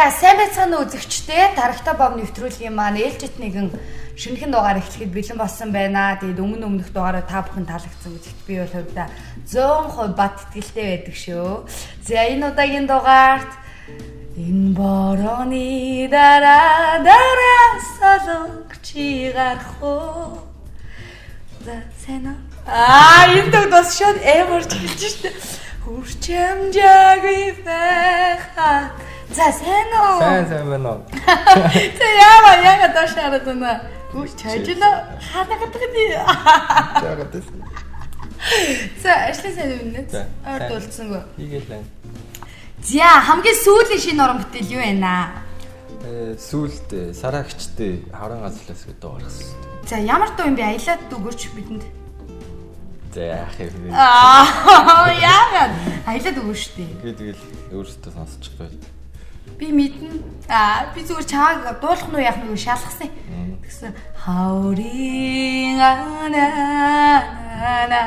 За, сайн байцгаана уу, үзэгчдээ. Дарагтай бов нэвтрүүлгийн маань ээлжит нэгэн шинэхэн дугаар эхлэхэд бэлэн болсон байна. Тэгээд өмнөх дугаараа та бүхэн таалагдсан гэдэгт би бол хувьдаа 100% бат итгэлтэй байдаг шүү. За, энэ удаагийн дугаарт энэ борооны дараа дараа солонг чи гарах уу? За, сайн уу? Аа, энэ дуу бас шууд эморч хэлж штэ. Хурч амжаагүй байхаа. За, сайн уу? Сайн байна уу? За, яава яга доош хараад байна. Үгүй чажила ханагадаг тий. Жаагаад байсан. За, ажлын сайн юм нэ. Ойр дуулцсангүй. Хийгээл байна. За, хамгийн сүүлийн шинэ уран бүтээл юу байна аа? Сүүлд Сарагчтэй хаврын газлаас гэдэг дуу гаргасан. За, ямар дуу юм бэ? Аялаад өгөөч бидэнд. За, яах юм бэ? Аа, яагаад? Аялаад өгөөч шүү дээ. Ингээд тэгэл өөртөө сонсчихгүй. Би мэднэ. Аа, би зүгээр чамааг дуулах нь уу яах нь уу шалгасан. Тэгсэн хаурын ана на на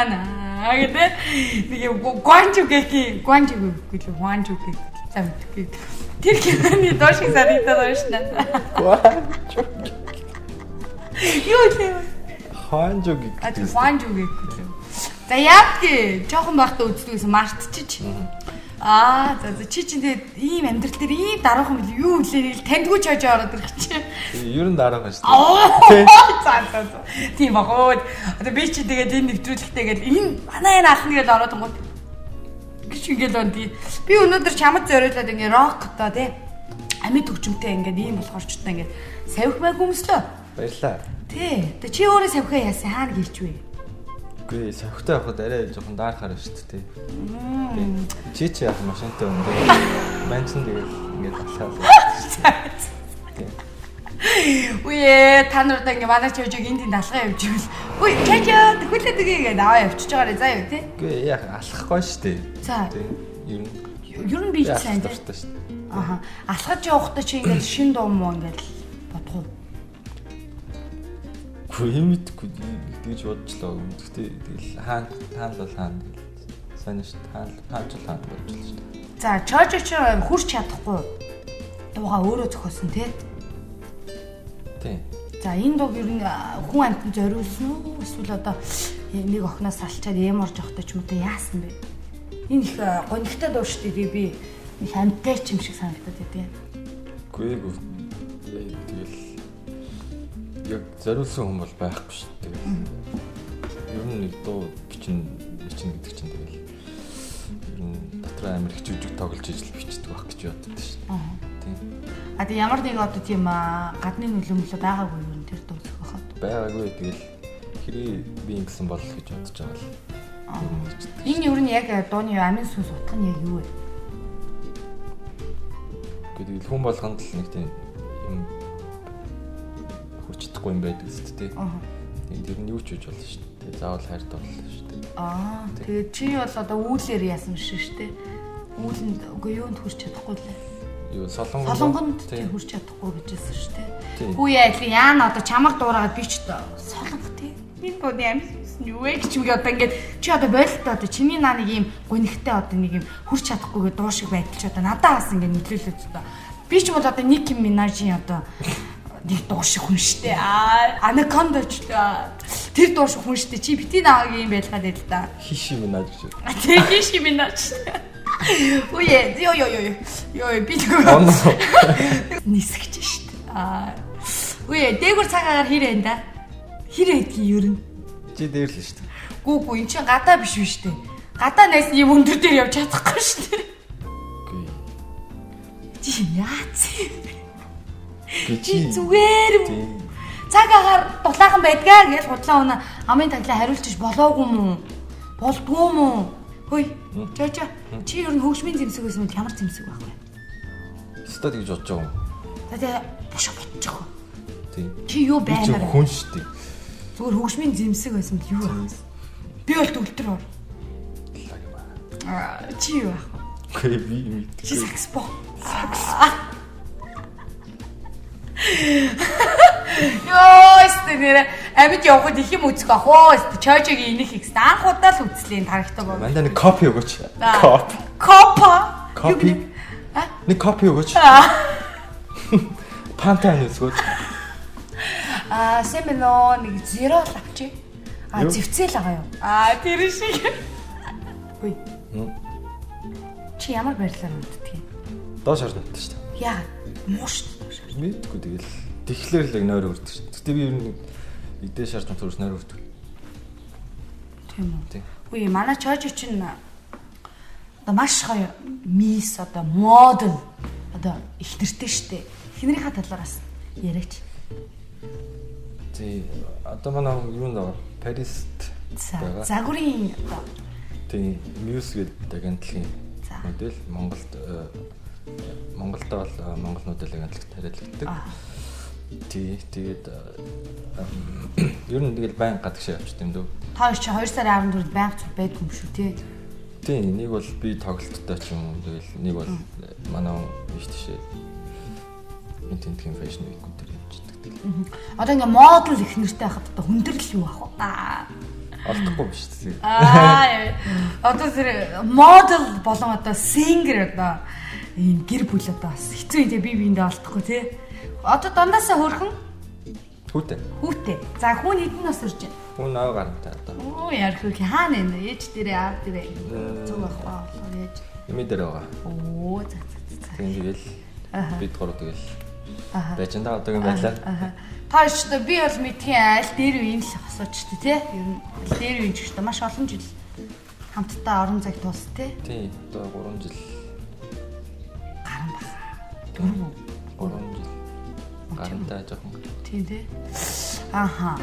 на гэдэг нэг юм гуанчу гэхи гуанчу гэхи гуанчу гэх за мэдгүй. Тэр киноны дуу шиг санагдаад байна шүү дээ. Гуанчу. Юу лээ? Хуанчу гэх. А тэр гуанчу гэх. За, яадаг жоохон байхдаа үздэг гэсэн мартчих. Аа, за чи чинь тэгээд ийм амьдрал дээр ийм даруухан бил юу үлээ таньдгүй ч хожоо ороод ирэх чи. Ер нь даруухан шүү дээ. За. Тийм баг өө. Одоо би чи тэгээд энэ нэвтрүүлэгтэй гээд энэ манай энэ ахна гэж ороод ингууд гэж ингээл байна тий. Би өнөөдөр чамд зориулаад ингээ рок одоо тий. Амьд хөгжмөнтэй ингээд ийм болохоор ч одоо ингээд савих маяг өмслөө. Баярлаа. Тий. Одоо чи өөрөө савхаа яасан хаана гэлч вэ? Үгүй, савхтай явахад арай жоохон даархаар байна шүү дээ. Чи чи яах машинтай өндөр. Ман чин тэгэл ингээд алхаал. Үе, та нар одоо ингээ манай чойжог энд тэнд алхаа явж ивэл үе чойжоо төхөлөд өгье гэдэг аваа явчихж байгаарэ заа юу тий. Үгүй, яах алхахгүй шүү дээ. За. Ер нь Ер нь би ч сайн тий. дуртай шүү дээ. Аха. Алхаж явахдаа чи ингээд шин дуу муу ингээд бодох уу? Үгүй, юм мэдгүй тэгж бодлоо. Гэхдээ тэгэл хаан хаан л бол хаан тэгэл сайн шүү дээ. Хаан хаан ч бол хаан бодлоо шүү дээ. За, чойжоо чи хурч чадахгүй дуугаа өөрөө зохиосон тий. Тий. За, энэ дууг ер нь хүн амьтанд зориулсан уу? Эсвэл одоо нэг охиноос салчаад эм орж явахдаа ч юм уу яасан бэ? Энэ их гонигтай дуу шүү дээ. Би их амьттай ч юм шиг санагдаад байдیں۔ Үгүй ээ. Тэгэл яг зориулсан хүн бол байхгүй шүү дээ. Тэгэл ер нь нэг дуу бичин гэдэг чинь тэгэл ер нь дотроо амар хичүүжиг тоглож ижил бичдэг байх гэж боддог шүү дээ. Тийм. А тэг ямар нэг одоо тийм гадны нөлөөмлөө байгаагүй юу тэр дуу зохиоход? Байгаагүй, тэгэл хэрэг би ингэсэн бол гэж бодож байгаа л. Энэ ер нь яг дууны амин сүнс утга нь яг юу вэ? Тэгэл хүн болгонд л нэг тийм юм хурц чадахгүй юм байдаг зү тэ. Тийм, тэр нь юу ч үж болно шүү дээ. Заавал хайртай болно шүү дээ. Аа, тэгээд чи бол одоо үүлээр яасан биш шүү дээ. Үүлэнд үгүй юунд хурц чадахгүй лээ. Юу солонгонд Солонгонд тийм хурц чадахгүй гэж хэлсэн шүү дээ. Хүү яа яана одоо чамаг дуурайгаад би ч солонго тий. Энэ дууны амин сүнс нь юу вэ гэж юм одоо ингээд чи одоо болтой одоо чиний наа нэг юм гонигтай одоо нэг юм хурц чадахгүйгээ дуу шиг байдал чи одоо надаа бас ингээд нөлөөлөд одоо би ч бол одоо нэг юм Минажийн одоо нэг дуу шиг хүн штэ. Аа, анаконда ч тэр дуу шиг хүн штэ. Чи бити нааг юм байлгаад байл та. Хиши Минаж гэж. А тэр хиши Минаж. Үе, ёо ёо ёо. Ёо би тэгвэл нисгэж штэ. Аа. Үе, дээгүр цагаагаар хэр байна да? Хэр байдгийг ер нь. Чи дээр л штэ. Гүү гүү эн чин гадаа биш үү штэ. Гадаа найс юм өндөр дээр явж чадахгүй штэ. Үгүй. Чи яац юм бэ? Чи зүгээр юм. Цаг агаар дулаахан байдгаа гэж худлаа унаа амын таглаа хариулчих болоогүй мүү? Болдгоо мүү? Хөөе. Жожо чи ер нь хөгжмийн зэмсэг байсан бол ямар зэмсэг байх вэ? Өстой тэгж бодож байгаа юм. За тэгээ бушаа бодож байгаа. Тийм. Чи юу Би чи баймаар? хүн шүү дээ. Зүгээр хөгжмийн зэмсэг байсан бол юу байх вэ? Би бол төгөлтөр ор. Лаг юм аа. Аа, чи юу байх вэ? Үгүй би мэдгүй. Чи саксофон. Йоо, өстө нэрэ амьд явхад их юм үзэх ах уу? Өстө чойжогийн энийг хийх. Анх удаа л үзлээ энэ тарагтай боо. Мандаа нэг копи өгөөч. Коп. Копа. Копи. А? Нэг копи өгөөч. Пантан үзгөөч. Аа, сэмэнэ нэг зеро л авчи. А зэвцэл байгаа юу? Аа, тэр шиг. Үгүй. Чи ямар байрлалаар унтдаг юм? Доош харж унтдаг шүү дээ. Яа, муу шүү дээ доош харж. Мэдгүй тэгэл тэгэхээр л яг нойр өрдөг шүү. Гэтэ би ер нь дээш харж унтах нойр өрдөг. Тийм үү? Үгүй, манай чойж чинь одоо маш гоё мисс одоо модел одоо их нэртэй шүү дээ. Хинэрийнхаа талаараас яриач. Тий, одоо манай юунд байгаа? Парист байгаа. Загварын одоо тий, Muse гэдэг агентлагийн модель Монголд Монголд бол Монгол модель агентлагт хариуцлагатай. Тий, тэгээд ер нь тэгэл байнга гадагшаа явчихд юм дөө. Та хоёр чи 2 сарын 14-нд байнга цуг байдгүй юм шүү тий. Тий, нэг бол би тоглолттой ч юм уу, тэгэл нэг бол манай биш тийшээ. Энэ тентхийн fashion week дээр явчихдаг. Одоо ингээ модел их нэртэй байхад одоо хүндрэл юу ах вэ? Олдохгүй биш тий. Аа, одоо тэр модел болон одоо singer одоо ийм гэр бүл одоо бас хэцүү юм тий, би биэндээ олдохгүй тий. Одоо дандаасаа хөрхөн хүүтэй. Хүүтэй. За хүн хэдэн нас хүрч байна? Хүн 8 гарантай одоо. Оо яар хөх хаана энэ? Ээж дээрээ аав дээрээ. Зүг ах ба болохоор яаж? Эмээ дээр байгаа. Оо за за за. Тийм тэгэл бид гурав тэгэл байж энэ одоогийн байдлаар. Та ч одоо би бол мэдхийн аль дээр үеийн л хосооч тий. Ер нь аль дээр үеийн ч гэдэг маш олон жил хамтдаа орон зайг тулс тий. Тий, одоо 3 жил гарan баг. 4 3 жил. Гарантай жоохон. Тийм тий. Аха.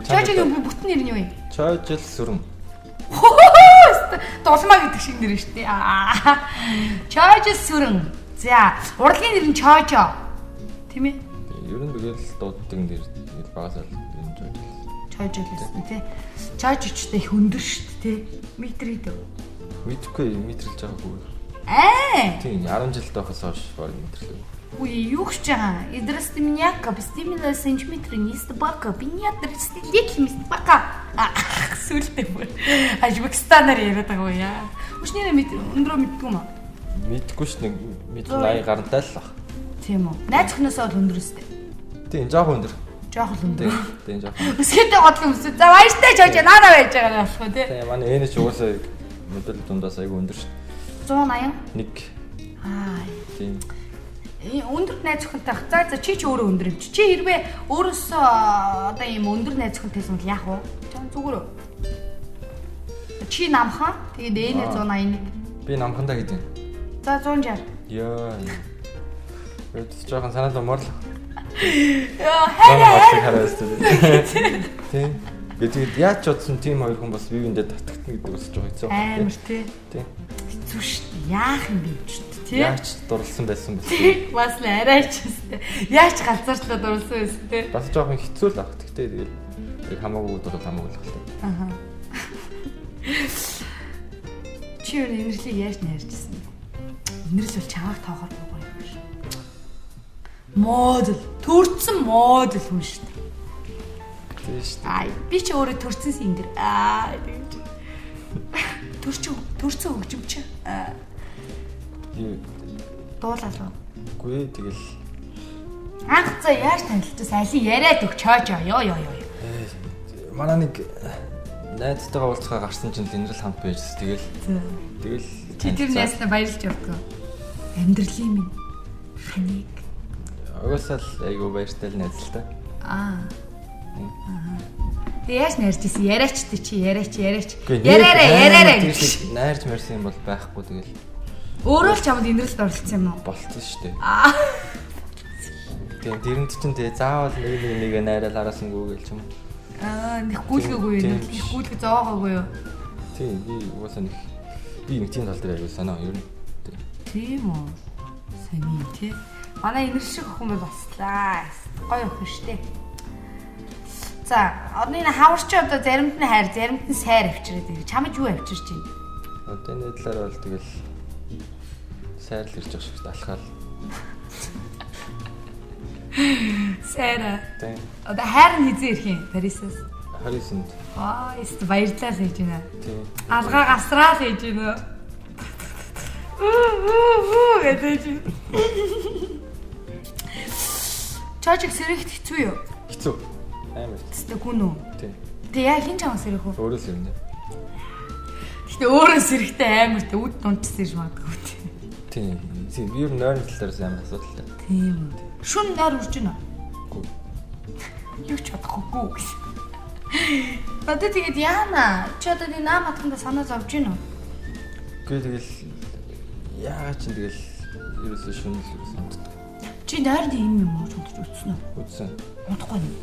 Чойжигийн бүтэн нэр нь юу юм? Чойжил сүрэн. Дулмаа гэдэг шиг нэр шүү дээ. Чойжил сүрэн. За, урлагийн нэр нь Чойжо. Тийм ээ? Ер нь тэгэл дууддаг нэр тэгэл багасаа л ер нь Чойжил. Чойжил гэсэн тий. Чойжичтэй их өндөр шүү дээ тий. Метр хэдэ? Мэдхгүй, метрлж байгаагүй. Аа. Тийм, 10 жилд байхаас хойш баг метрлээ. Ой, юу гэж байгаа? Идрасты меня капстимила сантиметр нист бака. Меня 30 лет мист бака. Сүлтэй бүр. Ажбекстанаар яриад байгаа юм яа. Өчнөрөө метр өндрөө мэдгүй юм аа. Мэдгүй ш нэг метр 80 гарантай л баг. Тийм үү. Найз охиноосоо бол өндөр өстэй. Тийм, жоохон өндөр. Жоох л өндөр. Тийм, жоох. Өсгөтэй годлон өсөө. За баяртай чойж наана байж байгаа юм болох уу тий. Тийм, манай энэ ч угаасаа модель дундаас айгүй өндөр ш. 180. 1. Аа. Тийм. Өндөр найз охинтой. За за чи ч өөрөө өндөр юм чи. Чи хэрвээ өөрөөсөө одоо ийм өндөр найз охинтой байсан бол яах вэ? Чам зүгээр үү? Чи намхан. Тэгээд энэ 181. Би намхандаа гэдэг. За 160. Яа. Тэгээд жоохон санаад умаар л. Яа, хараа. Тийм. Тэгээд яаж ч бодсон тийм хоёр хүн бас бие биендээ татагдана гэдэг бас жоохон хэцүү. Амар тий. Тийм. Хэцүү шүү дээ. Яах юм бэ ч тий. Яаж ч дурлсан байсан бэ? Бас л арай ч өстэй. Яаж галзарчлаа дурлсан байсан тий. Бас жоохон хэцүү л ах. Тэгтээ тэгэл яг хамаагүй бол хамаагүй л хальтаа. Аха. Чи юу инэрлийг яаж найрчсан бэ? Инэрл бол чамайг тоохоор гоё юм шиг. Модел, төрцөн модел хүн шүү дээ. Тийм шүү дээ. Аа, би ч өөрөө төрцөн сингер. Аа, тэгэж. Төрцөн хөгжимч. Аа. Дуулаа. Үгүй тэгэл. Анх за яаж танилцсан? Алин яриад өг чоожоо. Йоо ёо ёо. Манай нэг найзтайгаа уулзахаа гарсан чинь л инэрл хамт байжс. Тэгэл. Тэгэл чи тэр найзнаа баярлж явдаг. Амьдралын минь ханыг. Угаасаа л айгүй баяртай л найз л та. Аа. Тэг яаж найрж ирсэн? Яриач тий чи яриач яриач. Яриараа яриараа. Найрж марсан юм бол байхгүй тэгэл. Өөрөө л чамд инэрлд оролцсон юм уу? Болцсон шүү дээ. Аа. Тийм тэрэнд чинь тэгээ заавал нэг нэг нэгэ найраал хараасангүй гэл ч юм. Аа, нэг гүйлгээгүй юу? Нэг гүйлгэ зоогоогүй юу? Тийм, би угаасаа нэг би нэг тийм тал дээр аягүй санаа ер нь. Тийм үү? Сони тий. Манай инэрл шиг охин бол баслаа. Гоё охин шүү дээ. За, одоо энэ хаварч одоо заримд нь хайр, заримд нь сайр авчираад ирэх. Чамд юу авчирч байна? Одоо энэ талаар бол тэгэл сайр л ирж байгаа шиг алхаал. Сайра. Тийм. Одоо хайр нь хизээ ирэх юм Парисаас. 29-нд. Аа, эст баярлалаа л хийж байна. Тийм. Алгаа гасраа л хийж байна. Үу үу үу гэдэг чи. Чожиг сэрэхт хэцүү юу? Хэцүү. Амар. Тэстэ гүн үү? Тийм. Тэг яа хин чам сэрэх үү? Өөрөө л юм дээ. Гэтэ өөрөө сэрэхтэй амар тэ үд дунчсан юм магадгүй тий. Тийм. Тийм. Би ер нь нойрон талаар амар асуудалтай. Тийм. Шүн нойр үрж гинэ. Үгүй. Юу ч бодохгүй гэсэн. Одоо тэгээд яана? Чи одоо нэг наам атханда санаа зовж гинэ үү? Үгүй тэгэл яагаад ч тэгэл ерөөсөө шүн л ерөөсөө унтдаг. Чи нойрны юм юм уу унтж үтсэн үү? Үдсэн. Унтахгүй юм.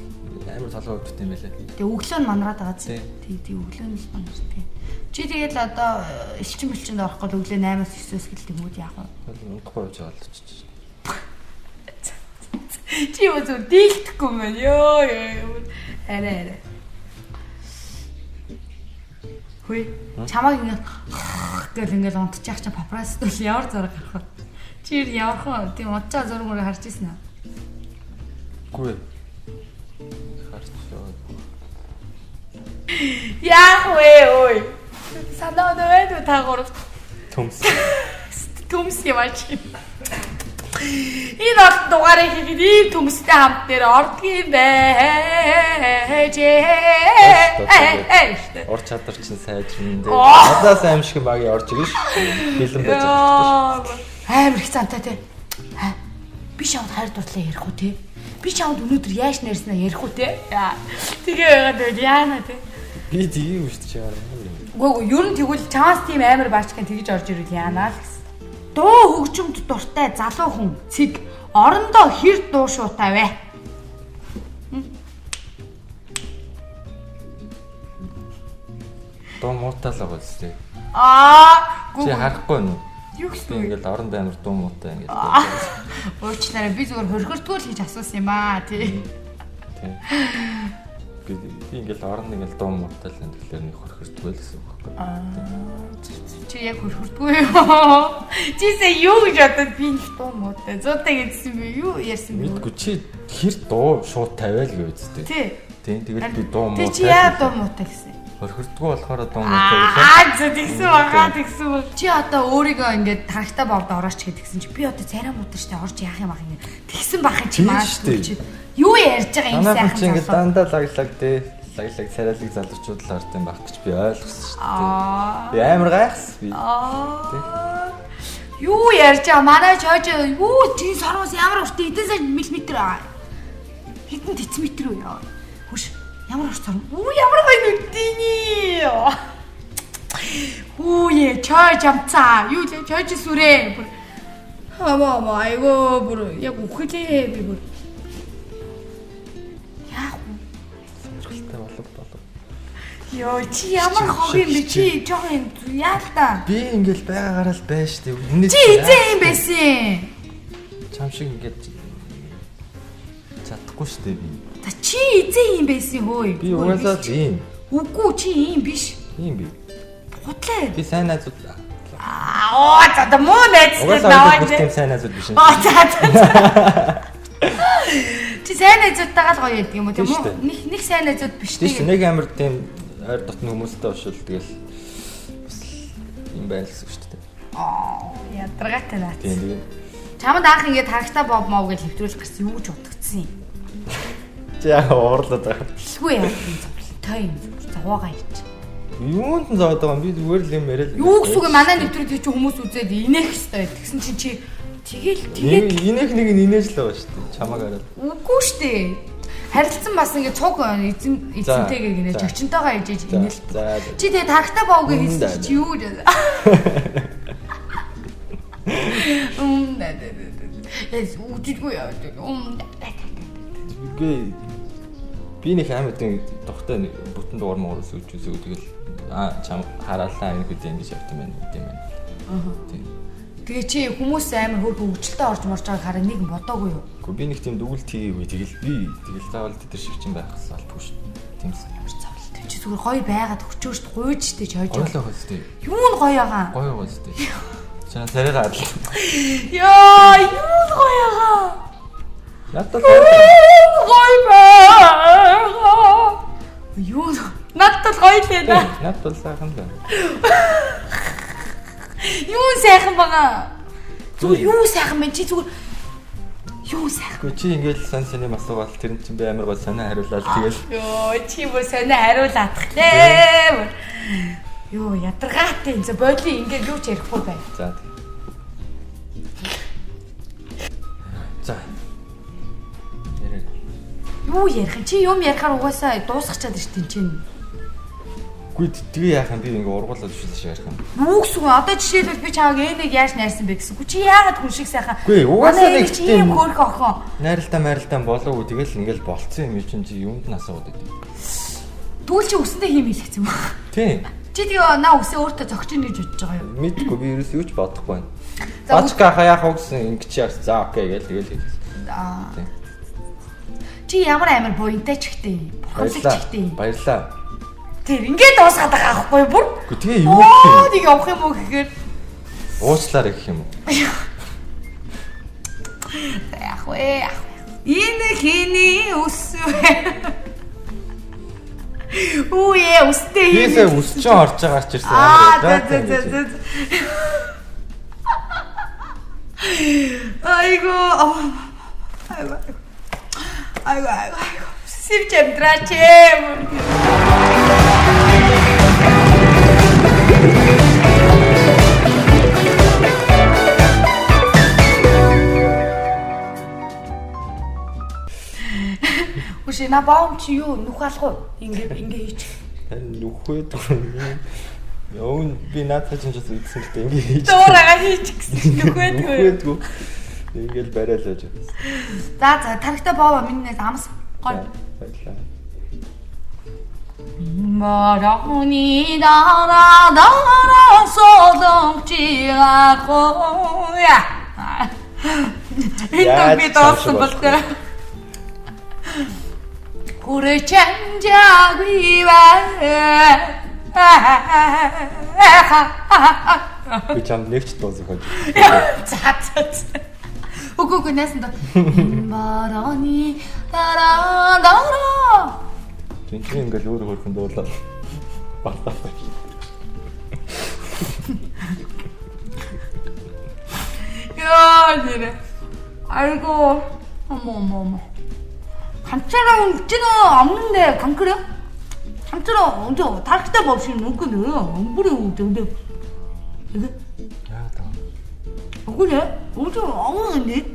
Амар толгой өвддөг юм байлаа. Тэгээ өглөө нь манраад байгаа зү. Тий. Тий, тий өглөө нь л манартай. Чи тэгэл одоо элчин бэлчинд орох гол өглөө 8-аас 9-өөс гэлдэг юм уу яах вэ? Бол унтахгүй явж байгаа л очиж. Чи юу зүр дийлдэхгүй юм байна. Йоо ёо. Арай арай. Хүй чамайг ингэ гэл ингээл унтчих чинь папарацци бол ямар зураг гарах вэ? Чи ер ямар хөө тийм унтчаа зураг мөрөг харж ирсэн үү? Үгүй. Харч яваад. Яах вэ ой? Санаа оноо байна уу та гуравт? Төмс. Төмс юм аа чи. Энэ олон дугаарыг хийхэд ийм төмстэй хамт дээр ордгийн байж. Ур чадвар чинь сайжирна дээ. Надаас аим шиг багийн орж ирнэ ш. Бэлэн байж байгаа шүү. Амар их цантай те. Би шавд хайр дурлал ярих уу те? Би чамд өнөөдөр яаж нэрснээ ярих уу те? Тэгээ байгаад байл яана те. Би тийм юм шүү дээ чи яараа. Үгүй үгүй ер нь тэгвэл чамаас тийм амар баачхан тэгж орж ирвэл яана л гэсэн. Дуу хөгжимд дуртай залуу хүн цэг орондоо хэр дуу шуутай вэ? Дуу муутай л байгаа зү. Аа Чи харахгүй нү? Юу гэсэн Би ингээл оронд амар дуу муутай ингээл. Уучлаарай би зүгээр хөрхөртгөө л хийж асуусан юм аа тий. Тийм. Би ингээл оронд ингээл дуу муутай л энэ тэгэхээр нэг хөрхөртгөө л гэсэн үг байхгүй. Аа чи яг хөрхөртгөө юу? Чи сая юу гэж бодод би нэг дуу муутай. Зуутай гэдсэн би юу ярьсан бэ? Мэдгүй чи хэр дуу шууд тавиал гэж үсттэй. Тий. Тийм тэгэл би дуу муутай. Тий чи яа дуу муутай гэсэн? Хөрхөрдгөө болохоор дуу муутай гэсэн. Аа зөө тэгсэн байгаа тэгсэн. Чи одоо өөрийгөө ингээд тарагтай бовд орооч гэдгсэн чи би одоо царай муутай штэ орж яах юм ах ингэ тэгсэн бах юм чи маа чи юу ярьж байгаа юм сайхан чи ингээд дандаа лаглаг дээ лаглаг царайлаг залуучууд л орд юм байх гэж би ойлгосон шүү дээ. Би амар гайхсан би. Юу ярьж байгаа манай чойж юу чи сормоос ямар урт хэдэн сая миллиметр аа хэдэн дециметр үү яа. Хүш ямар урт сорм. Үу ямар гоё нүдний. Хүүе чойж амцаа. Юу л чойж сүрээ. Бүр хамаа маа айгоо бүр яг үхлээ би бүр. Яах вэ? Сонирхолтой болов болов. Йоо чи ямар хог юм бэ чи жоохон юм яа л та. Би ингээл байгаагаараа л байж тээ. Үнээс Чи эзэн юм байсан. Чам шиг ингээд чадахгүй шүү дээ би. За чи эзэн юм байсан хөөе. Би угаасаа л ийм. Үгүй чи ийм биш. Ийм би. Хутлаа. Би сайн найзууд. Аа оо за муу найз Угаасаа наваа. тийм сайн найзууд биш. Аа за за. Чи сайн найзуудтайгаа л гоё байдаг юм уу тийм үү? Нэг нэг сайн найзууд биш тийм. Тийм нэг амар тийм ойр дотны хүмүүстэй ушвал тэгэл бас юм байна л гэсэн үг шүү дээ. Аа ядаргаатай наац. Тийм тийм. Чамд анх ингээд харагтаа бов мов гэж хэвтрүүлэх гарсан юу ч утгацсан юм. Чи яа уурлаад байгаа. Хэлгүй яа юм зовлонтой юм зовоогоо ич. Юунд нь зовоод байгаа юм? Би зүгээр л юм яриад. Юу гэсэн үг манай нэвтрүүлгийг чи хүмүүс үзээд инех хэвээр байд. Тэгсэн чинь чи тэгэл тэгээд инех нэг нь инээж л байгаа шүү дээ. Чамаг хараад. Үгүй шүү дээ. Харилцан бас ингээд цуг эзэн эзэнтэйгээ гинэ чочинтойгоо ижиж инээл. Чи тэгээд харагтаа бовг хийсэн чи юу гэж. Эс үжиггүй яа. Үгүй би нэг амар тийм тухтай бүтэн дугаар муураас үж үзээг тэгэл аа чам хараалаа энэ хэд ингэж явт юм байна гэдэг юм байна. Аа. Тийм. Тэгээ чи хүмүүс амар хөр хөгжилтэй орж морж байгааг хараа нэг бодоогүй юу? Гэхдээ би нэг тийм дүгэл тийгээгүй тэгэл би тэгэл заавал тэд нар шиг чинь байх гэсэн албагүй шүү. Тийм ямар зовлонтой. Чи зүгээр гоё байгаад өгчөөш гуйж штэ чойж. Гоё л байгаа штэ. Юу нь гоё байгаа? Гоё байгаа штэ. Чам царайгаа харлаа. Яа, юу нь гоё байгаа? Надад гоё байгаа. Юу надад гоё л байна. Надад бол сайхан л байна. Юу сайхан байгаа? Зүгээр юу сайхан бэ? Чи зүгээр юу сайхан? Гэхдээ чи ингээл сан саний асуугаал тэр чинь би амар гол санаа хариулаад тэгэл. Йоо чи бүр санаа хариулаадахлээ. Йоо ядаргаатай энэ боли ингээд юу ч ярихгүй байна. За. За. Юу ярих юм? Чи юм ярихаар угаасаа дуусгачаад ш тийм чинь. Үгүй тэгээ яах юм би ингээ ургуулаад биш ярих юм. Юу гэсэн үг? Одоо жишээлбэл би чамайг энийг яаж найрсан бэ гэсэн. Чи яагаад хүн шиг сайхан? Үгүй угаасаа нэг тийм хөөрхөн охин. Найралтаа майралтаа болоогүй тэгэл ингээл болцсон юм чинь чи юунд нь асууад байд. Тэгвэл чи өсөндөө хийм хэлчихсэн юм. Тийм. Чи тэгээ наа өсөө өөртөө зогч ийн гэж бодож байгаа юу? Мэдгүй би ерөөс юу ч бодохгүй байна. Бачка хаяах уу гэсэн ингэж яах. За окей гээл тэгэл хэлсэн. Аа. Чи ямар амар буянтай ч ихтэй юм. Бурхамлаг ч ихтэй юм. Баярлаа. Тэр ингээд дуусгаад байгаа аахгүй юу бүр? Үгүй тэгээ юу гэх юм? Нэг явах юм уу гэхээр уучлаарай гэх юм уу? Яах вэ? Яах вэ? Энэ хиний ус вэ? Үе үстэй юм. Бисээ үсчэн орж байгаа ч ирсэн амар яа. Айгу. Айгу. Айгу айгу. Сивч амьдраач ээ. Үгүй на баум чи юу нүх алах уу? Ингээ ингээ хийчих. Харин нүхээ дөрөв. Йоо би наадах чинь ч үзсэн л дээ ингээ хийчих. Дуурайгаа хийчих гэсэн чинь нүхээдгүй. Нүхээдгүй. Ингээл барайл байж байсан. За за тарагтай боова минь амс гой. Баярлалаа. Марахуни дара дара солонгчи гахоя. Энэ би дууссан бол тээ. Хүрэ чанжаагүй бай. Би чамд нэгч дуу зохиож. За за. Үгүй үгүй найсан доо. Марани дара дара. Тэнцэн ингээл өөр хөрхөн дуулаад бартаа. Яа нэрэ. 아이고. 어머 어머 어머. 감차랑 웃지는 없는데 강 그래? 감차랑 언제 다르다 없이 눈끈을 안 그래 근데 이게 Яа таа. 그래? 언제 아무는데?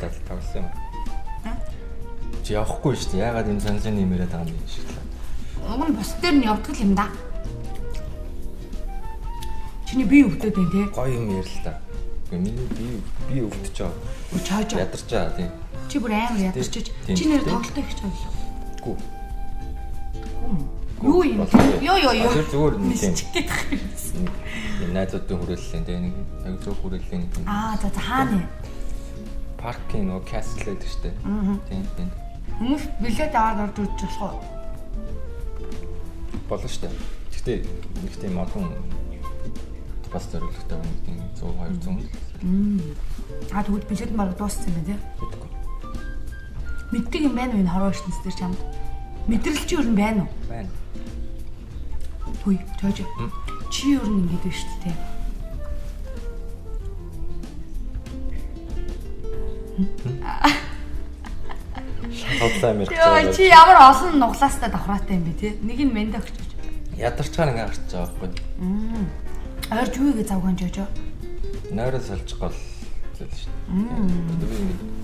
За тавсан юм. Чи явахгүй шүү дээ. Яагаад энэ сонсын юм яриад байгаа юм шиг л. Уг нь бус дээр нь явдаг юм да. Чиний бие өвдөд байна те. Гоё юм ярил та. Гэхдээ миний бие өвдөж байгаа. Чааж. Ядарч байгаа тийм. Чи бүр амар ядарчиж. Чи нэр тоглолтоо их чаглаа. Гүү. Юу юм? Йоо ёо ёо. Тэр зүгээр нэг тийм. Найзуудын хүрээллийн тийм нэг аяг зөв хүрээллийн нэг. Аа за за хаана вэ? Паркийн нөгөө касл гэдэг штэ. Тийм тийм. Хүмүүс билет аваад орж үзчих болох уу? Болно штэ. Гэхдээ нэг тийм олон бас зориулттай нэг тийм 100 200 л. Аа тэгвэл билет нь бараг дууссан юм байна тий. Мэдгүй. Мэддэг юм байна уу энэ хорвоо ертөнц дээр чамд? Мэдрэл чи юу юм байна уу? Байна. Хүй, тоож. Чи юу юм ингэж байна шүү дээ. Хотлоо юм ярьж байгаа. Чи ямар олон нуглаастай давхраатай юм бэ те? Нэг нь мэндэ өгч. Ядарчгаар ингээ гарч байгаа байхгүй. Ойрж юу гэж завгаан жожоо? Нойроо солих гол зүйл шүү дээ. Би ингээ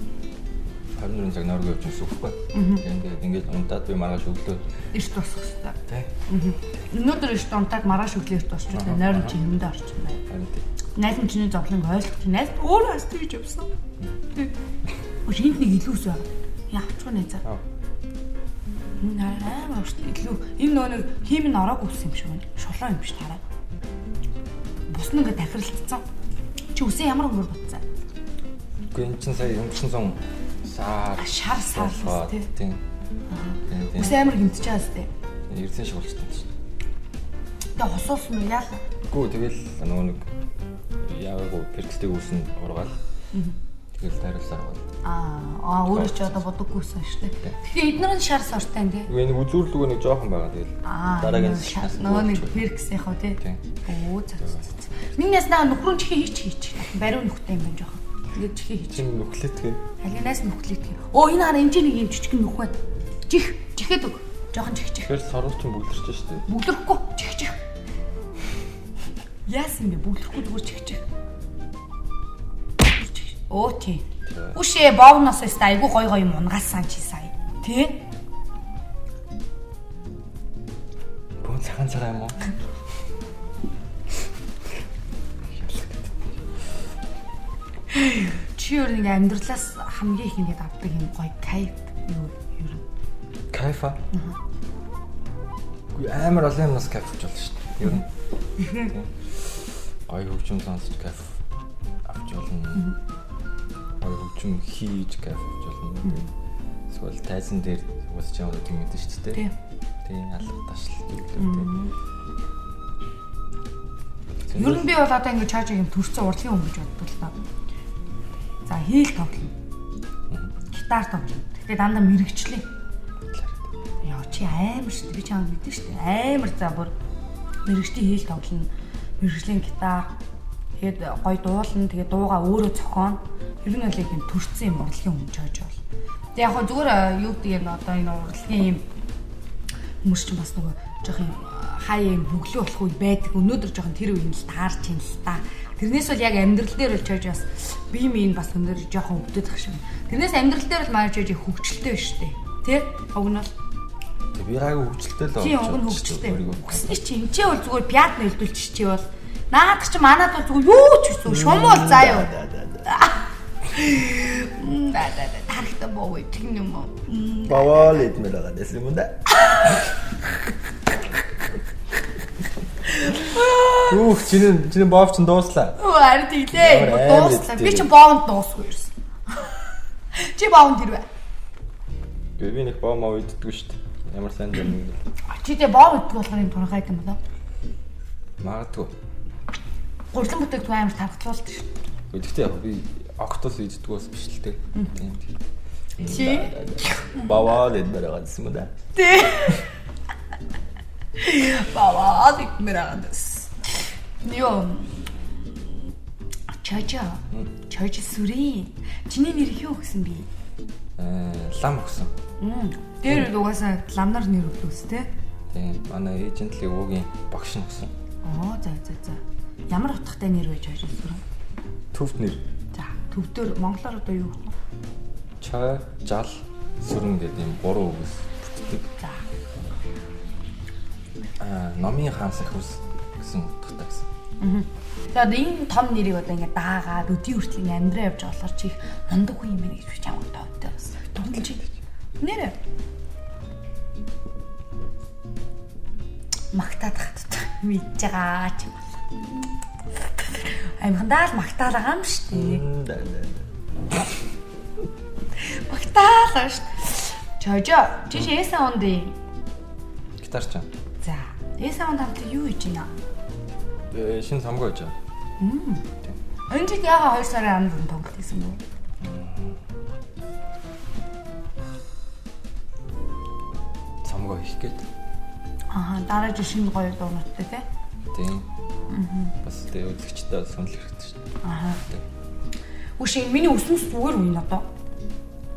24 цаг нойргүй явж байсан үгүй. Ингээд ингээд унтаад би маргааш өглөө эрт босох хэрэгтэй. Тэ. Өнөөдөр эрт унтаад маргааш өглөө эрт босчихлоо. Нойрон чи юмдаа орчих юм байна. Харин тий. Найз нь чиний зовлонг ойлгох. Найз өөрөө бас тэгж явсан. Тий. Шинт нэг илүү ус байна. Явчих уу найзаа. Энэ амар урт илүү. Энэ нөө нэг хийм нь ороог ус юм шиг байна. Шулуун юм биш тараа. Бус нь ингээд тахиралцсан. Чи үсээ ямар өнгөөр бодсон? Үгүй энэ чинь сая өнгөрсөн зун сар шар сар тий. Тийм. Үс амар гимтэж байгаа сте. Эрдсэн шиг болчихсон чинь. Тэгээ хосуулсан уу яалаа? Үгүй тэгэл нөгөө нэг яагаагүй перкстэй үс нь ургаал. Тэгэл тариулсаар бол. Аа өөрөө ч одоо бодоггүйсэн шүү дээ. Тэгэхээр эднэр нь шар сортой юм тий. Үгүй нэг үзүүрлүүг нэг жоохон байгаа тэгэл. Дараагийн нөгөө нэг перкс яах вэ тий. Өө зөө зөө. Миний яснаа нөхрөн чихээ хийч хийч. Бариу нөхтэй юм байна жоохон. Ингээд чихээ хийч. Чин нүхлэтгэ. Алинаас нүхлэтгэ. Өө энэ хараа энэ нэг юм жижигэн нүх байна. Чих чихээд өг. Жоохон чих чих. Тэгэхээр сорвол чинь бүглэрч шүү дээ. Бүглэрэхгүй чих чих. Яасан бэ? Бүглэрэхгүй зүгээр чих чих. Өө тий. Үшээ боовноос өстө айгу гой гой юм унгаасан чи сая. Тий? Бөөн цагаан царай юм уу? Чи өөр нэг амьдралаас хамгийн их ингээд авдаг юм гоё кайф юу юу? Кайфа? Үгүй амар олон юмнаас кайф авч болно шүү дээ. Ер нь. Гоё хөгжим сонсож кайф авч болно. Гоё хөгжим хийж кайф авч болно. Эсвэл тайзан дээр уус чам гэдэг юм мэдэн шүү дээ. Тийм алга ташлал гэдэг тийм. Ер нь би бол одоо ингээд чааж юм төрсөн урлагийн хүн гэж боддог л доо. За хийл тоглоно. Гитар тоглоно. Гэхдээ дандаа мэрэгчлээ. Яа чи амар шүү дээ. Би чамайг мэдэн шүү дээ. Амар за бүр мэрэгчлийн хийл тоглоно. Мэрэгжлийн гитар. Тэгээд гоё дуулна. Тэгээд дуугаа өөрөө зохионо. Ер нь бол яг юм төрсөн юм урлагийн хүн чааж бол. Тэг яг хөө зүгээр юу гэдэг юм одоо энэ урлагийн юм хүмүүс чинь бас нөгөө жоох юм хаяа юм бөглөө болох үе байдаг. Өнөөдөр жоохон тэр үеийн л таарч юм л та. Тэрнээс бол яг амьдрал дээр бол чойж бас бие минь бас өндөр жоохон өвдөд ах шиг. Тэрнээс амьдрал дээр бол маань чойж хөгжилтэй биш үү? Тэ? Уг нь бол Тэг би гайгүй хөгжилтэй л тийм уг нь хөгжилтэй. Үсний чи энэ ч бол зүгээр пиат нөлдүүлчих чи бол наадах чи манад бол зүгээр юу ч үгүй шумуул заа юу. Да да да тархта боо тэгнэ юм уу? Бавал идмээр байгаа дэс юм да. Үх чиний бов чин дууслаа. Өө харин тэглээ. Дууслаа. Би чи бовонд дуусгүй ерсэн. Чи бовонд ирвэ. Би нэг бов мав иддэггүй шүү дээ. Ямар сайн юм бэ? Чи тэ бов иддэг болохоор юм тунхайд юм болоо. Магадгүй. Гурван бүтээгдэхүүн амар тархалуулдаг шүү. Гэхдээ яг би октос иддэг бас биш л дээ. Тийм. Чи бавал идмээр байгаа гэсэн юм да. Тий. Бавал идмээр байгаа гэсэн. Йоо. Чажа. Чажа сүрийн. Чиний нэр юу гэсэн би? Лам өгсөн. Тэр үед угаасаа ламнар нэр өглөөс те. Тийм. Манай эйжентлиг уугийн багш нь өгсөн. Оо за за за. Ямар утгатай нэр вэ Чажа сүрэн? Төвд нэр. За, төвдөр монголоор одоо юу вэ? Чай, жал, сүрэн гэдэг юм гурван үгс бүтдэг. За. Номын хаан сахиус гэсэн утгатай гэсэн. За одоо энэ том нэрийг одоо ингээд даагаад өдийн хүртэл ингээд амьдраа явж болохоор чи их мундаг хүн юм байна гэж би чамд товтой бас. Тунгалж нэрэ. Магтаад хаттай мэдж байгаа ч юм бол. Амхандаа л магтаал байгаа юм шүү дээ. Магтаал байгаа шүү дээ. Чожо, чи эсэн онд юм. Гитар чам. За, эсэн онд хамтлаг юу хийж байна? Шинэ самгоо хийж байгаа. Энэ жил яага 2 сарын 14 тоглолт хийсэн бэ? Самгоо хийх гээд. Аа, дараа жил шинэ гоё дуунуудтай тий? Тийм. Бас тэгээ үзэгчтэй сонирхол хэрэгтэй шүү дээ. Аа. Үгүй миний өснөс зүгээр үн одоо.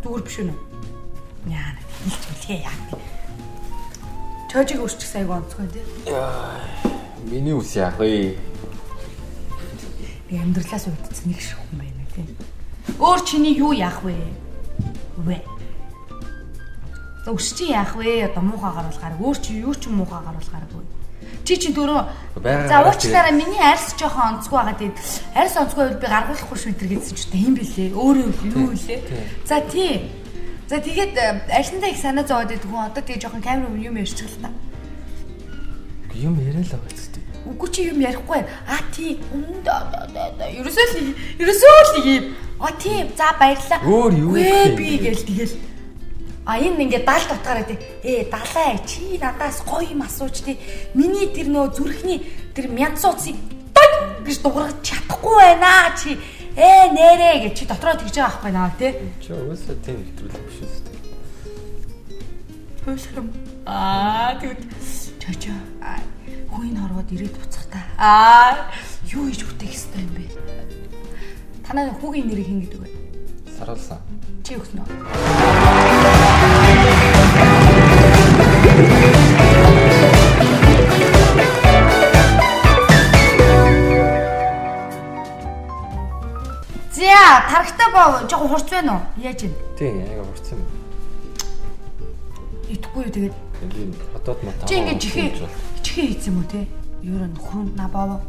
Зүгээр биш үү? Яа, хэлж мэлгээ яа. Чожиг өсчих сайг онцгой тий. Миний үс яах вэ? Би амьдралаас үүдсэн нэг шиг хүн байна тий. Өөр чиний юу яах вэ? Вэ. За өс чи яах вэ? Одоо муухай гарвал гараг. Өөр чи юу ч муухай гарвал гараггүй. Чи чинь дөрөв. За уучлаарай миний арьс жоохон онцгой байгаа тэгээд арьс онцгой байвал би гаргуулахгүй шүү энэ гэсэн чинь тийм билээ. Өөрөө юу билээ. За тий. За тэгээд арьсандаа их санаа зовоод байдаг хүн одоо тэгээд жоохон камер өмнө юм ярьчих л та. Юм яриа л байгаа зү. Үгүй чи юм ярихгүй байна. А тий. Да. Ерөөсөө л юм. А тийм. За баярлаа. Өөр юу гэх би гээл тэгэл. А энэ ингээд далд утгаараа тий. Далай чи надаас гоё юм асууч тий. Миний тэр нөө зүрхний тэр мянц сууцыг гэж дуургаж чадахгүй байна чи. Ээ нэрээ гэж чи дотроо тэгж байгаа байхгүй наа тий. Чи угаасаа тийм нэвтрүүлэг биш үстэй. Хөөсрөм. Аа тэгвэл чочоо хүн хорвоод ирээд буцах та. Аа юу хийж бүтээх ёстой юм бэ? Танай хүүгийн нэрийг хэн гэдэг вэ? Саруулсан. Чи өгсөн үү? За, тарагтай боо жоохон хурц байна уу? Яаж юм? Тийм, аяга хурц юм. Идэхгүй юу тэгээд? Би хотод мот. Чи ингэ чихээ хийсэн юм уу те? Юу н нөхрөнд на боо.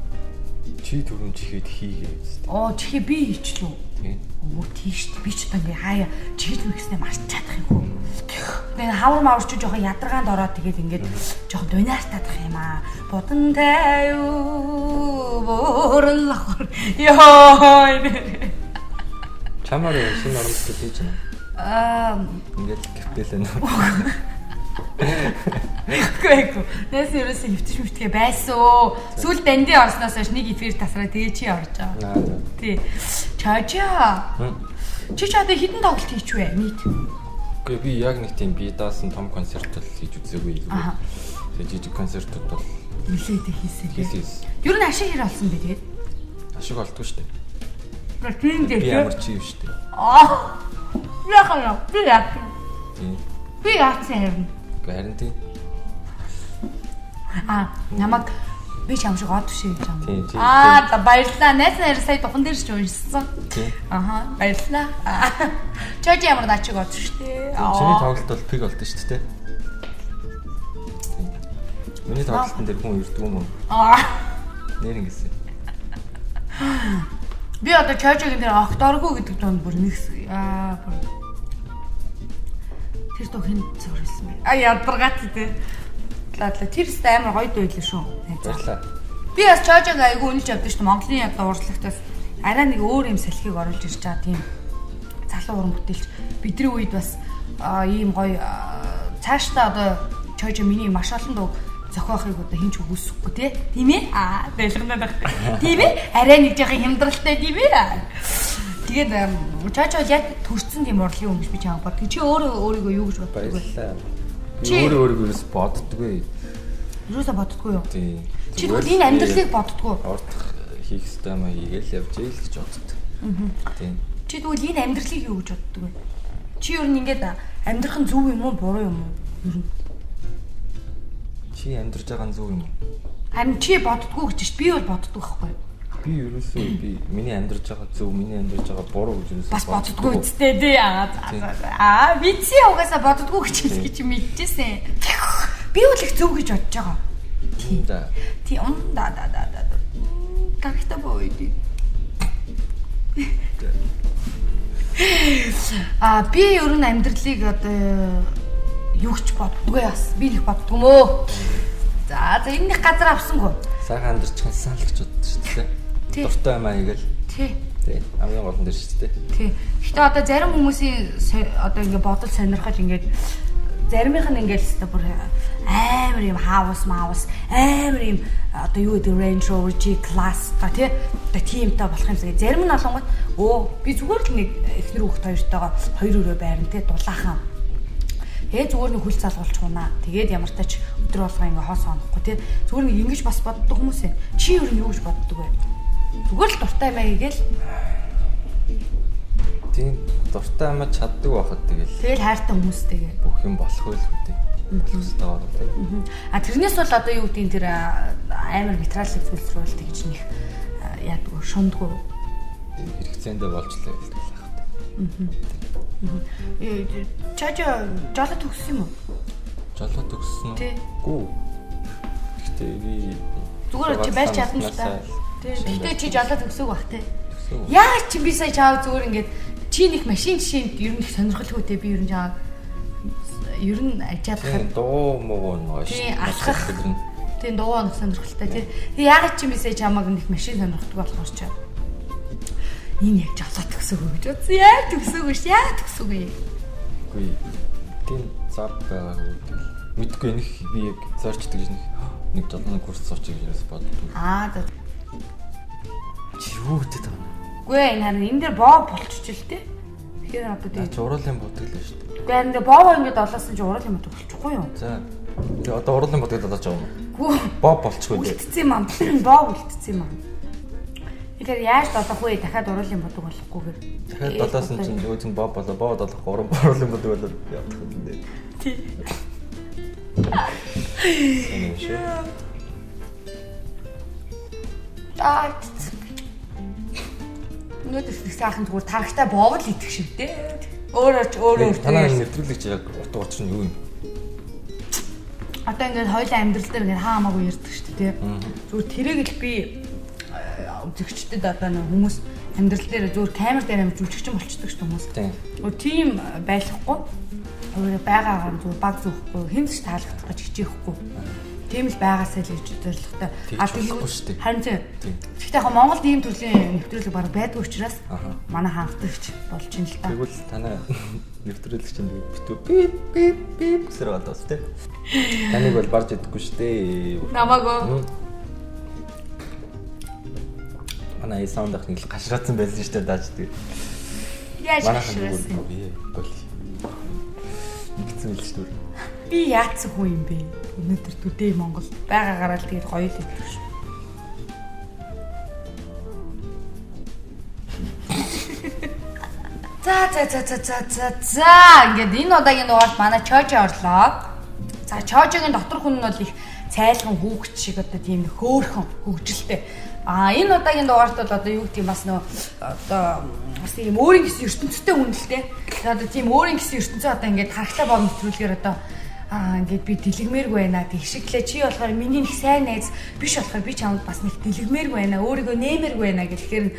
Чи түрүүн чихээд хийгээ үстэй. Оо, чихээ би хийчлүү. Тийм. Өө тийш би ч одоо ингээ хаяа чихэл мэгснээ марчаадах юм хөө. Тэгээ хавар мавар чи жоохон ядаргаанд ороод тэгээд ингээд жоохон дунаартаадах юм аа. Будан тайв буурал ёо. Чамаар шинэ уран бүтээл хийж байна. Аа ингээд гэртэл байна. Үгүй. Нээс ерөөсөө хөвтөж мөвтгөө байсан. Сүүл дандын орсноос хойш нэг эфир тасраа тэгээ чи орж байгаа. Тий. Чажаа. Чи ч одоо хэдэн тоглолт хийчихвэ нийт? Үгүй би яг нэг тийм бие даасан том концерт бол хийж үзээгүй. Тэгээ жижиг концертууд бол нилээд хийсэн. Ер нь ашиг хэр олсон бэ тэгээд? Ашиг олдгүй шүү дээ. Тийм дээ. Би ямар чи юм шүү дээ. Аа. Яхаа би яах. Тийм. Би яатсан харин. Үгүй харин тийм. Аа, намайг би ч юм шиг од биш гэж юм. Тийм. Аа, за баярлалаа. Найз нараа сая духан дээр ч уншсан. Тийм. Аха, баярлалаа. Чожи ямар наа чиг од шүү дээ. Чиний тоглолт бол пиг болдсон шүү дээ. Тийм. Миний тоглолтын дээр хүн ирдэг юм уу? Аа. Нэр ингэсэн. Би одоо Чожигийн дээр огторгүй гэдэг дунд бүр нэг аа бүр тэр дуу хэн зурилсан бэ? А ядаргаат тий. Лаадлаа тэр өстэй амар гоё дуу илээ шүү. Баярлалаа. Би бас Чожиг айгүй үнэлж явдаг шүү дээ. Монголын одоо урлагтаас арай нэг өөр юм салхийг оруулж ирж байгаа тийм залуу уран бүтээлч. Бидний үед бас ийм гоё цаашдаа одоо Чожи миний маш олон дуу зохиохыг одоо хинч үгүйсэхгүй тий. Тийм ээ? Аа, байлганаад байх. Тийм ээ? Арай нэг жоохон хямдралтай тийм ээ? Тэгээд Чожи бол яг төрсэн тийм урлагийн хүн гэж би чамд боддог. Чи өөрөө өөрийгөө юу гэж боддог вэ? Баярлалаа. Би өөрөө өөрийгөө ерөөс боддггүй. Ерөөсөө боддггүй юу? Тийм. Чи тэгвэл энэ амьдралыг боддггүй. Урдах хийх ёстой юм хийгээл явж ийл гэж боддог. Тийм. Чи тэгвэл энэ амьдралыг юу гэж боддог вэ? Чи ер нь ингээд амьдрах нь зөв юм уу, буруу юм уу? Ер нь. Чи амьдарч байгаа нь зөв юм уу? Харин чи боддггүй гэж чинь би бол боддгоо байхгүй юу? Би ерөөсөө би миний амьдарч байгаа зөв, миний амьдарч байгаа буруу гэж ерөөсөө бас боддггүй үстэй тий. Аа, би чи угаасаа боддггүй гэж хэлэх чи мэдчихсэн. Би бол их зөв гэж бодож байгаа. Тийм да. Тийм да да да да. Гарахтай боо иди. Аа, би ер нь амьдралыг одоо юу ч боддггүй бас. Би нэг боддгоо мөө. За, за энэ нэг газар авсангүй. Сайхан амьдарч сан л гэж боддог шүү дээ. Дуртай юм аа хийгээл. Тий. Тий. Хамгийн гол нь тэр шүү дээ. Тий. Гэхдээ одоо зарим хүмүүсийн одоо ингээ бодол сонирхол ингээд заримийнх нь ингээд л бүр амар юм хаус маус амар юм одоо юу гэдэг Range Rover G Class та тий одоо тиймтэй болох юмсаг. Зарим нь олонгот өө би зүгээр л нэг эхнэр хүүхэд хоёртойгоо хоёр өрөө байрна тий дулаахан. Тэгээ зүгээр нэг хөл залгуулчих унаа. Тэгээд ямар тач өдөр болгоо ингээ хоос онохгүй тий. Зүгээр нэг ингэж бас боддог хүмүүс ээ. Чи ер нь юу гэж боддог вэ? Зүгээр л дуртай юм аа хийгээл. Тийм дуртай юм чаддаг байхад тэгэл. Тэгэл хайртай хүмүүстэйгээ. Бүх юм болох байл үү. Болох ёстой байна тий. А тэрнээс бол одоо юу гэдгийг тэр амар материалын зүйлс рүү л тэгж них яадгүй шундгүй. Хэрэгцээндээ болж л байл л ах тий. Чажа жолоо төгссөн юм уу? Жолоо төгссөн үү? Гүү. Гэхдээ би зүгээр чи барьж чадна л та. Тий. Гэхдээ чи жолоо төгсөөг бах тий. Яаж чи би сая чаав зүгээр ингээд чи нэг машин жишээнд ер нь их сонирхолгүй те би ер нь чаав ер нь ажаалах дуу муу нь гоё шүү. Алхах. Тийм дуу нэг сонирхолтой тий. Тэг яагаад чи би сая чамааг нэг машин сонирхдаг болохоор чи энэ яг жолоо төгсөөгүй гэж бодсон. Яг төгсөөгүй ш. Яг төгсөөгүй. Үгүй. Тийм зав байгаагүй. Мэдгүй нэг би яг зорчдөг гэж нэг жолооны курс суучих гэж ерөөс боддгүй. Аа за. Чи юу гэдэг вэ? Үгүй энэ харин энэ дээр боо болчих л тээ. Тэгэхээр одоо тийм. Чи уруулын будаг л шүү дээ. Үгүй харин боовоо ингээд олоосон чи уруулын будаг болчихгүй юу? За. Тэгээ одоо уруулын будаг долоож байгаа юм уу? Үгүй. Боо болчихгүй дээ. Үлдсэн юм аа. Боо үлдсэн юм аа. Тэгэхээр яаж долох вэ? Дахиад уруулын будаг болохгүйгээр. Дахиад долоосон чинь нөгөө чинь боо болоо. Боо долох уруулын будаг болоод явах юм дээ. Тий. Сайн юм шүү. Аа. Өнөөдөр их сайхан зүгээр тарагтай боов л идэх шиг дээ. Өөрөө ч өөрөө танаа нэвтрүүлэг чи яг утга учир нь юу юм? Одоо ингээд хоёлаа амьдрал дээр ингээд хаа хамаагүй ярьдаг шүү дээ. Зүгээр тэрийг л би үзэгчдэд одоо нэг хүмүүс амьдрал дээр зүгээр камер дээр амар жүжигчин болчдөг шүү хүмүүс. Тийм байхгүй. Өөрөө байгаагаар зүгээр баг зүүхгүй, хинц ч таалагдах гэж хичээхгүй. Тийм л байгаасай л гэж зорилготой. А тэгвэл харин тийм. Гэхдээ яг Монголд ийм төрлийн нэвтрүүлэг баг байдгүй учраас манай хаалтагч болж ин л та. Тэгвэл танай нэвтрүүлэг чинь битүү бип бип бип гэсэр гадаас тий. Таныг бол барж идэхгүй шүү дээ. Намаагүй. Манай саунд ах нэг л гашраацсан байсан шүү дээ дааж тэгээ. Яаж гашраасан? Бол. Ингэсэн л шүү дээ. Би яатсан хүн юм бэ? Өнөөдөр төдий Монгол байгаагаараа л тэгээд гоё л идэх шүү. За за за за за за за ингээд энэ удаагийн дугаарт манай Чожо орлоо. За Чожогийн дотор хүн нь бол их цайлган хүүхэд шиг одоо тийм хөөрхөн хөгжилтэй. А энэ удаагийн дугаарт бол одоо юу гэдэг юм бас нөө одоо бас тийм өөрийн гэсэн ертөнцтэй хүн л дээ. Тэгээд одоо тийм өөрийн гэсэн ертөнцөө одоо ингээд харагтай боо нэвтрүүлгээр одоо ингээд би дэлгэмээргүй байна. Тэг шиглээ чи болохоор миний нэг сайн найз биш болохоор би чамд бас нэг дэлгэмээргүй байна. Өөрийгөө нэмэргүй байна гэхээр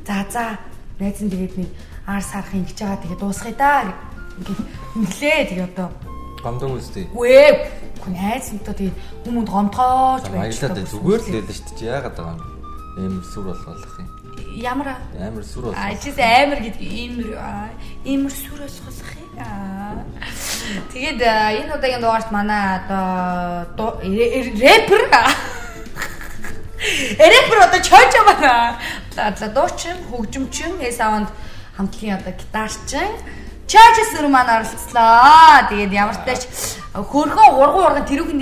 за за найз нь тэгээд нэг ар сарах ингэж байгаа тэгээд дуусгая да ингээд инглээ тэгээд одоо гомдог үстэй. Үгүй найз нь тэгээд хүмүүнд гомдгоож байж баярлалаа зүгээр л байлаа шүү дээ. Яагаад байгаа юм? Амар сүр болгоолох юм. Ямар амар сүр болгох. А чис амар гэдэг иймэр сүр болгох юм. Тэгээд энэ удаагийн дугаарт манай одоо рэпер рэпер одоо Чожо байна. За дуучин, хөгжимчин, S-Sound хамтлагийн одоо гитарчин Чожо сүр маань оролцлоо. Тэгээд ямар ч тач хөрхөн урган тэрүүхэн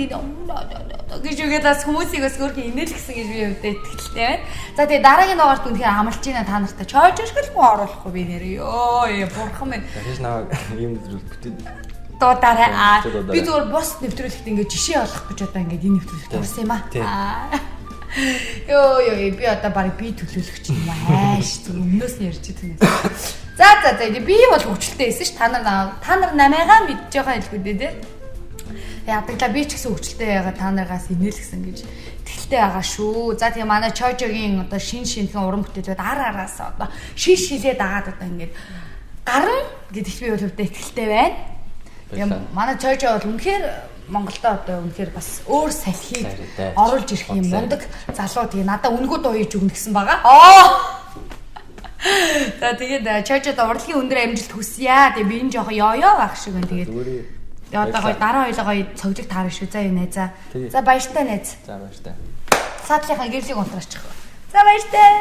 гэж үгээд бас хүмүүсийг бас хөөрхөн инээлгсэн гэж би өвдөө итгэлтэй байна. За тэгээ дараагийн дугаарт үнэхээр амлаж байна та нартай. Чожо шиг л хүн оруулахгүй би нэр. Йоо бурхан минь. Дахиж наваа ийм нэвтрүүлэг бүтээ. Дуударай. Би зүгээр бус нэвтрүүлэгт ингээд жишээ олох гэж одоо ингээд энэ нэвтрүүлэгт орсон юм аа. Йоо ёо би одоо баг би төлөөлөгч юм аа. Хайш зүгээр өмнөөс нь ярьж байгаа юм. За за за би бол хөвчлөлтэй байсан ш. Та нар намайгаа мэдж байгаа хэлгүй дээ тий. Ядагла би ч гэсэн хөвчлөлтэй байгаа та наргаас инээлгсэн гэж итгэлтэй байгаа шүү. За тэгээ манай Чожогийн одоо шин шинхэн уран бүтээлүүд ар араас одоо шин шилээ дагаад одоо ингээд гарна гэдэгт би бол өвдөө итгэлтэй байна. Тэгээ манай Чожо бол үнэхээр Монголдо одоо үнэхээр бас өөр салхийг оруулж ирэх юм мундаг залуу. Тэгээ надаа үнгүү дуу хийж өгнө гэсэн байгаа. Аа. За тэгээд Чожод урлагийн өндөр амжилт хүсье. Тэгээ би энэ жоохон ёо байх шиг байна. Тэгээд тэгээ одоо гоё дараа хоёлоо гоё цоглог таарна шүү. За юу найзаа. За баяртай найз. За баяртай. Саадлынхаа гэрлийг унтраачих. За баяртай.